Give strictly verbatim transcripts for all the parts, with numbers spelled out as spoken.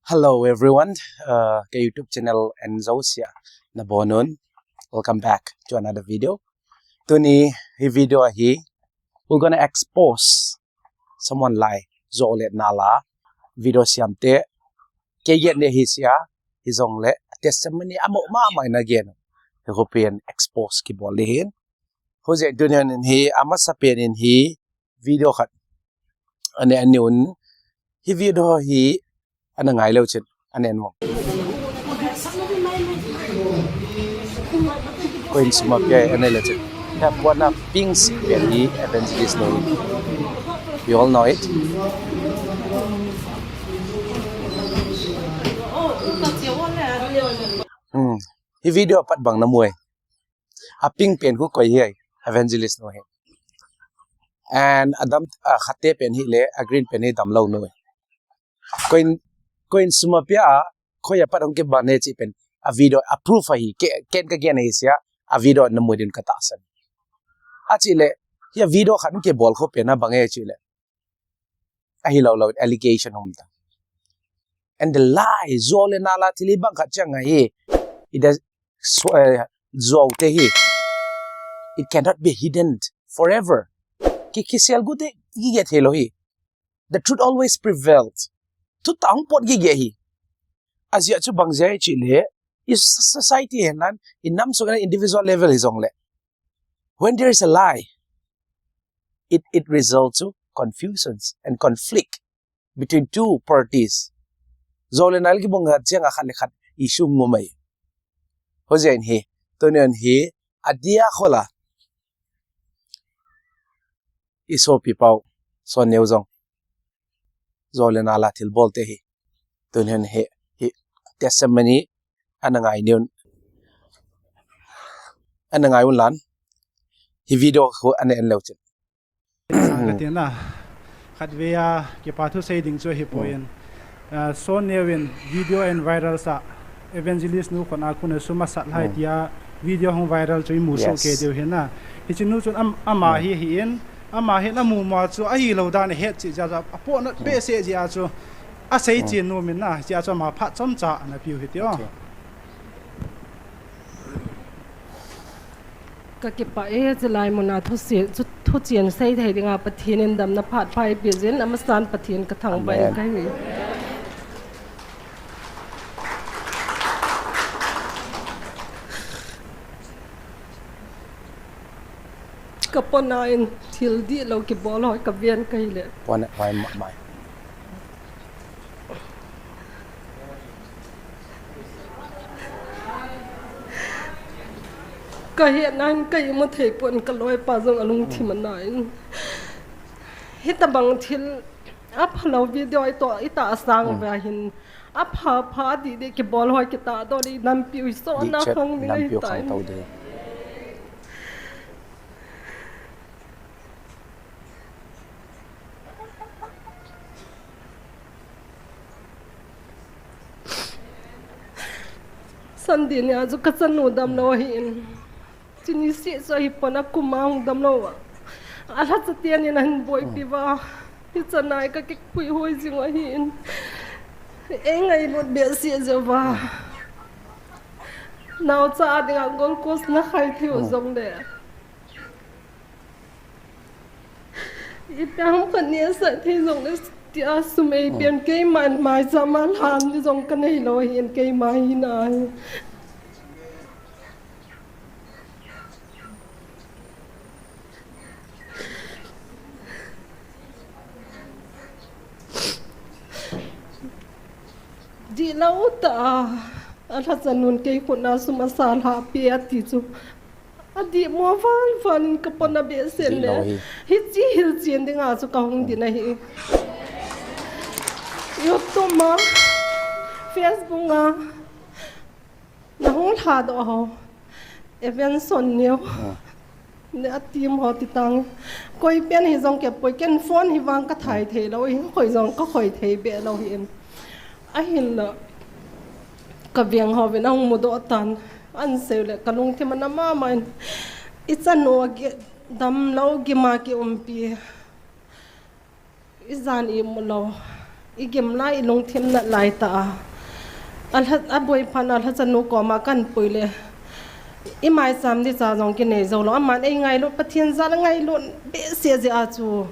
Hello everyone, uh, ka YouTube channel en jouse a nabonun. Welcome back to another video. Tuni hi video hi, we're gonna expose someone lai, jo le nala, video siam te, kei gen ne hi sia, hijongle testimony amo mama ina gen. Hi ko pen expose kibol le hin. Hujeh tuni hin hi, amasa pen in hi, video khat. Ane, ane un. Hi video hi, ana ngai leu chin. Ane, ane mo. Koin sum a pia, ane leu chin. Hia puana pink si pia hi evangelist nu. You all know it. Hmm. Hi video pat bang na mu e. A pink pen khu koi hi, evangelist nu hi. And a dam, a khat te pen hi le, a green pen hi damlou nu hi. Koin, koin sum a pia a, koi a pat hung kibang ne chi pen, a video, a proof ahi, ke, ken ka gen ahi sia, a video na mu din ka tahsan. A chi le, hi a video khat hung kibol khu pen a bang e chi le. Ahi lou lou, allegation um ta. And the lie, jo le nala thil hi bang khat chang ahi. It does, so, uh, jo te hi. It cannot be hidden forever. Ki, ki sel gu te, ki get he lou hi. The truth always prevails. Thu tah hung pot ki get hi. Ajeh chu bang jeh chi le, i society hen nan, i nam sung individual level hijongle. When there is a lie, it, it results to confusions and conflict between two parties. Jo le nal kibang khat chang a khat le khat issue ngom mai. Hujeh in hi, tuni hin hi, adia khola. I sopi pau, Sonneo jong. Jo le nala thil bol te hi. Tuni hin hi, hi, testimony, ana ngai niun. Ana ngai un lan. Hi video khu ana en leu chin. Ka ti na, khat vei a, kipa thu sei ding chu hi poi in. Ah, Sonneo in video en viral sa, evangelist nu khut a khun a sum a sat lai tia video hung viral chu i mu soh kei diu hin na. Hiche nu chun am-, ama hi hi in, ama hin a mu ma chu ahi lou dan a het chi ja ja, a pona pe se ji a chu, a sei chi nu min na, chi a chu ama phat chomcha ana piu hi ti o. Okay. Ka kipah e, chulai mun a thusi-, thu, thuchen sei thei dinga Pathen in damna phat pha eipeh jin, amasan Pathen ka thangvah in ka hi. Ka pona in thil dihlou kibol hoi ka ven ka hi le. Pona hoi ma mai. Ka hetna in ka imu thei pon, ka loipa jong a lungthim ana in. Hitabang thil aphalou video i toh, i tahsan uva hin. Apha pha didi kibol hoi kitah doh di nampi u i sona khang ding ahi tai. Sunday nia chu ka chanu damlou ahin. Chuni seh chu ahi pon a kum a hung damlou a. A lhacha ten in ahin boipi uva. Hichan a ka kipui hoi jing u ahin. Ei ngailut behseh jeh uva. Naocha a dinga Gold Coast na khai thei u jongle. Ipi ham khat nei asah thei jongle tia sum ei pen keiman maicham a lhan di jong ka nei lou ahin keima hina hi. Dihlou tah a, a lhacha nun kei khut a sum asa lhah peh ati chu. Adih mo val val in ka pona behseh le. Hiche hilchen dinga chu ka hung din ahi. YouTube a, Facebook a, na hung lhadoh ho. Evanson Neo. Ne a team ho ti tang. Koi pen hijong kei poi, ken phone hi vang ka thai thei lou, hi khoi jong ka khoi thei be lou hi em. Ahinla ka veng ho vin ahung mudoh tan. An sei le ka lungthim ana mama in. I chanu a damlou gima kiumpi. I jan imu lou. I gim lai, i lungthim nat lai ta a. A lha, a boi phat na lhachanu koma kan pui le. I maicham di cha jong kinei jou lou. Aman ei ngailut, Pathen jal ngailut behseh jeh a chu.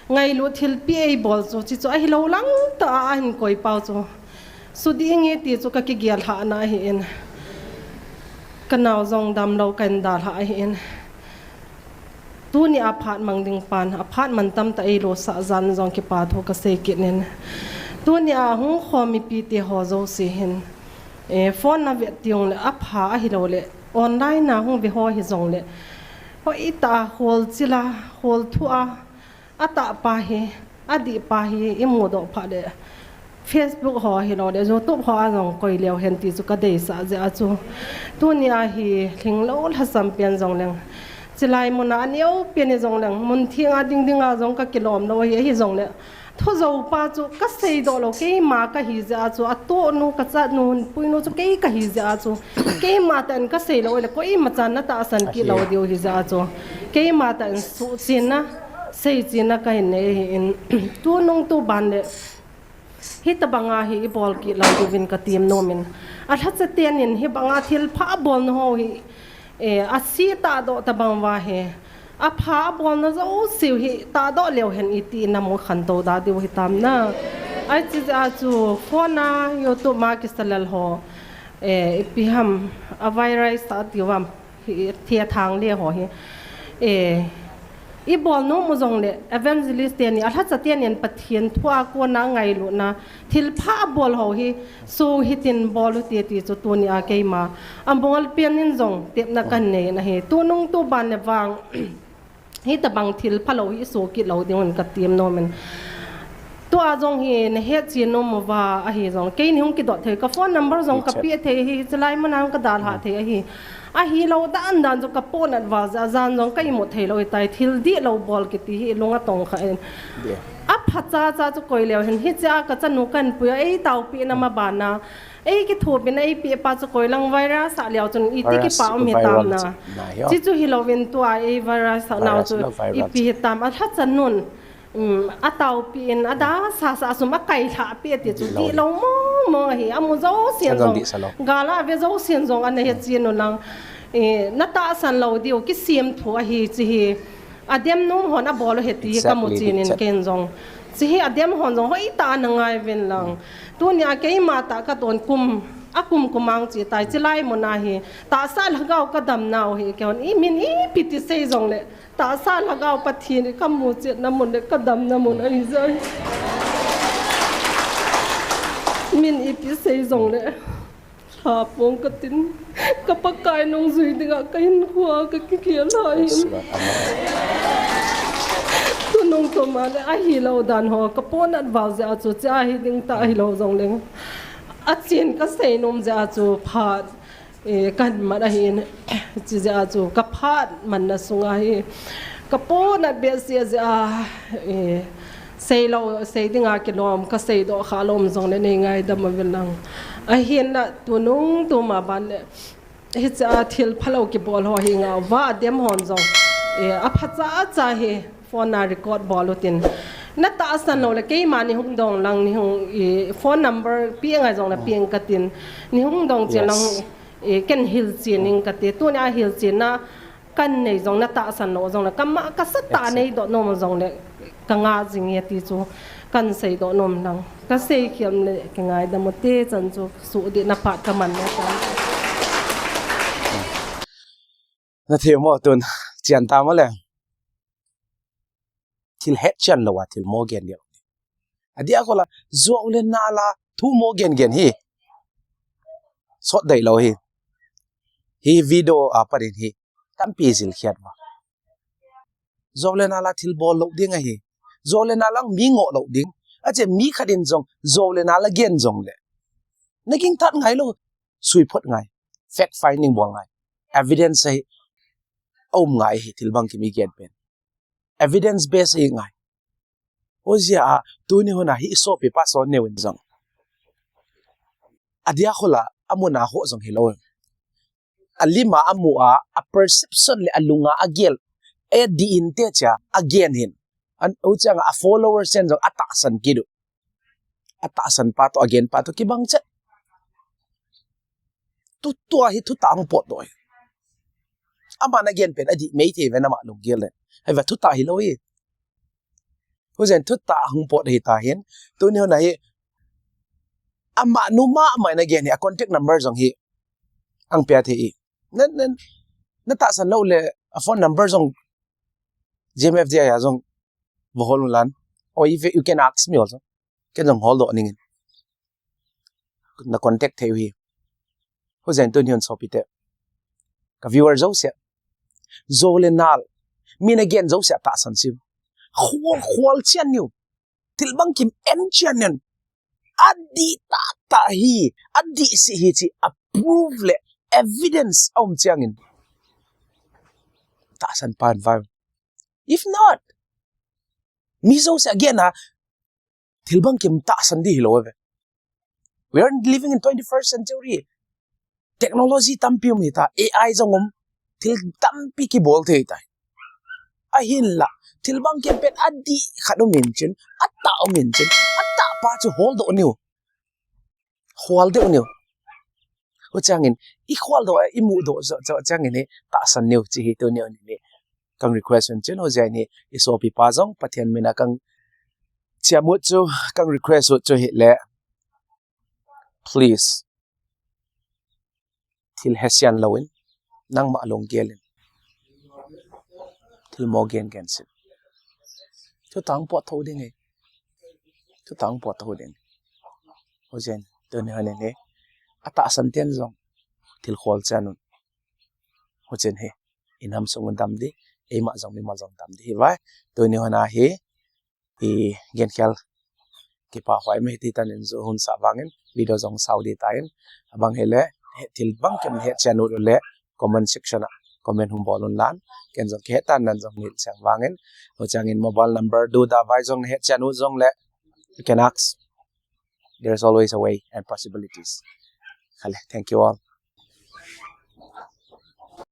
Ngailut thilpi ei bol chu, chi chu ahi lou lang ta a, ahin koi pau chu. Sudih nge ti chu ka kigel lhah na ahi in. Ka nao jong dam lou kan dalha ahi in. Tuni a phat mang ding pan, a phat man tam ta ei losah jan jong kipa thu ka sei kit in. Tuni a hung khom mipi te ho jouse hin, eh, phone na vet teng le, apha ahi lou le, online na hung ve ho hi jong le, hoi ta khol chil a, khol thu a, atah pa hi, adih pa hi, i mudoh phat le, Facebook ho hi lou le, YouTube ho a jong koi leu hen ti chu ka deisah jeh a chu. Tuni a hi lhinglou lhasam pen jong leng, chilai mun a aneo pen hi jong leng, mun theng a ding ding a jong ka kilom lou hi, ahi jong le. Thujou pa chu ka seidoh lou, keima ka hi jeh a chu, atoh nu, ka chat nu, pui nu chu kei ka hi jeh a chu. Keima tah in ka sei lou le, koima chan na tahsan kit lou diu hi jeh a chu. Keima tah in suhchenna, seichen na ka hin nei ahi in. Tunung tuban le, Hitabang a hi i bol kit lou diuvin ka tem nom in. A lhacha ten in hibang a thilpha bol na ho hi, eh, a si tahdoh tabang uva hi. Apha bol na jouse u hi tahdoh leu hen iti na mu khantou da diu hitam na. Ahi jeh a chu phone a YouTube ma kisalel ho, eh, ipi ham a virus ta ti uvam. Hi, thia thang le ho hi. Eh, i bol nom u jong le, evangelist teni, a lhacha teni in Pathen thu a kona ngailutna, thilpha bol ho hi, so hitin bol u ti ti chu tuni a keima. A bol pen in jong, tepna kan nei na hi. Tunung tuban le vang, hitabang thilpha lou hi, so kit lou ding un ka tem nom in. Tua jong hi na hetchen nom uva ahi jong. Kei ni hung kidot thei, ka phone number jong ka pe thei hi, chilai mun a ka dalha thei ahi. Ahi lou dan dan jong ka ponat val jeh a jan jong ka imut thei lou hitai, thil dihlou bol kiti hi lung a tong kha in. Apha cha cha chu koi leu hen hiche a ka chanu kan pui a, ei taopi na ma bana. Ei kithopina ei pe pa chu koi lang virus a leu chun iti kipa um hitam na. Chi chu hi louvin tua ei virus a nau chu ipi hitam a lhacha nun. Um, a taopi in, a da sa sa sum a kai lha pi ti chu dihlou mong mong ahi, a mu jouse in jong. Gal a ve jouse in jong ana hetchen u lang. Eh, na tahsan lou diu, kisem thu ahi chi hi. A dem nom hon a bol u he ti hi ka mu chen in ken jong. Chi hi a dem hon jong hoi ta na ngai ven lang. Tuni a keima tah ka ton kum, a kum kum ang chi tai chilai mun a hi. Tahsa lhagao ka dam nau hi kei hon i min ipi ti sei jong le. Tahsa lhagao Pathen hi ka mu chetna mun le ka damna mun ahi jeh. Min ipi sei jong le. Lha pong ka tin. Ka Pakai nung jui dinga ka hinkho a ka kikhel lai. Tunung tuma le ahi lou dan ho. Ka ponat val jeh a chu chia hi ding ta ahi lou jong leng. A chen ka sei nom jeh a chu phat. Eh, kan mat ahin, chi jeh a chu, ka phat manna sunga hi, ka ponat behseh jeh a, eh, sei lou, sei dinga kilom, ka seidoh kha lom jong le nei ngaidam uvin lang. Ahinla, tunung tuma ban le, hiche a thil phalou kibol ho hi ngah uva, a dem hon jong, eh, a phacha cha hi, phone a record bol utin. Na tahsan lou le, keima nei hung dong lang, nei hung, eh, phone number, pe ngai jong le, pe ing ka tin, nei hung dong chen lang, eh, ken hilchen ing ka ti. Tuni a hilchenna kan nei jong na tahsan lou jong le, ka ma, ka sa tah nei doh nom jong le, ka ngah jing e ti chu kan seidoh nom lang. Ka sei khiam le, ka ngaidam u te chan chu, sudih na phat ka man le chan. Na thei mo tun, chian ta mo le. Thil hetchen lou a, thil mo gen lou. Adia kola, jou le nal a, thu mo gen gen hi. Sot dei lou hi. Hi video a pat in hi. Tampi jil khiat uva. Jou le nal a thil bol lou ding ahi. Jou le nal a mi ngoh lou ding. Ache mi khat in jong, jou le nal a gen jong le. Na ging that ngai lou. Sui phot ngai. Fact finding bol ngai. Evidence ahi. A um ngai hi thil bang kimi gen pen. Evidence base ahi ngai. Hijeh a, tuni hun a hi i sopi pa son neo in jong. Adia kola, a mun a ho jong hilou. A lim a, a mu a, a perception le a lung a, a gel. A di in te cha, a gen hin. An, u chang a followers in jong a tahsan kit u. atahsan pa toh agen pa toh kibang chet. Tutua hi thutah hung potdoh hi. Aman agen pen adih mei thei ve, nama lunggel le. Hiva thutah hilou hi. Hujen thutah hung pot hita hin, tuni hun a hi, ama numa ama in agen hi, a contact number jong hi ahung pia thei hi. Na, na, natahsan lou le, a phone number jong GMFDI a jong va hol un lang. Or if you can ask me also. Ken jong holdoh ning in. Na contact thei u hi. Hujen tuni hun sopite, ka viewer jouse, jou le nal, min agen jouse tahsan seiyu. Khol, khol chian niu. Thil bangkim en chian niu. Adih tahtah hi, adih sih hi chi a proof le evidence aum chiang in tahsan pan vai. If not, mi jouse agen a, thil bangkim tahsan ding hilou ve. We are living in twenty-first century. Technology tampi um hita, AI jong um, thil tampi kibol thei tai. Ahinla, thil bangkim pen adih khat um in chin, atah um in chin, atah pa chu holdoh niu. Khol deh niu. Huchiang in, i kholdoh, i mudoh joh, joh chiang in hi, tahsan niu chi hi tuni hun hi. Kang request un chin, huchiang in hi, i sopi pa jong, Pathen min a kang chiamut chu, kang request u chu hile. Please. Thil hesian louvin, nangma lunggel in. Thil mo gen gen seiyu. Thutah hung pot tho ding hi. Thutah hung pot tho ding. Hujen, tuni hun in hi. Atahsan ten jong. Thil khol chian un. Hujen hi. I nam sung un dam ding. Eima jong mimal jong dam ding hi vai. Tuni hun a hi. I gen khel. Kipa huai me ti tan in ju hun sa vang in. Video jong sau ding tan. Abang hile. He thil bangkim hetchian u le. Comment section a. Comment hung bol un lang. Ken jong kihet tan nan jong nil chang vang in. Huchiang in mobile number du da vai jong hetchian u jong le. You can ask. There's always a way and possibilities. Khale, thank you all.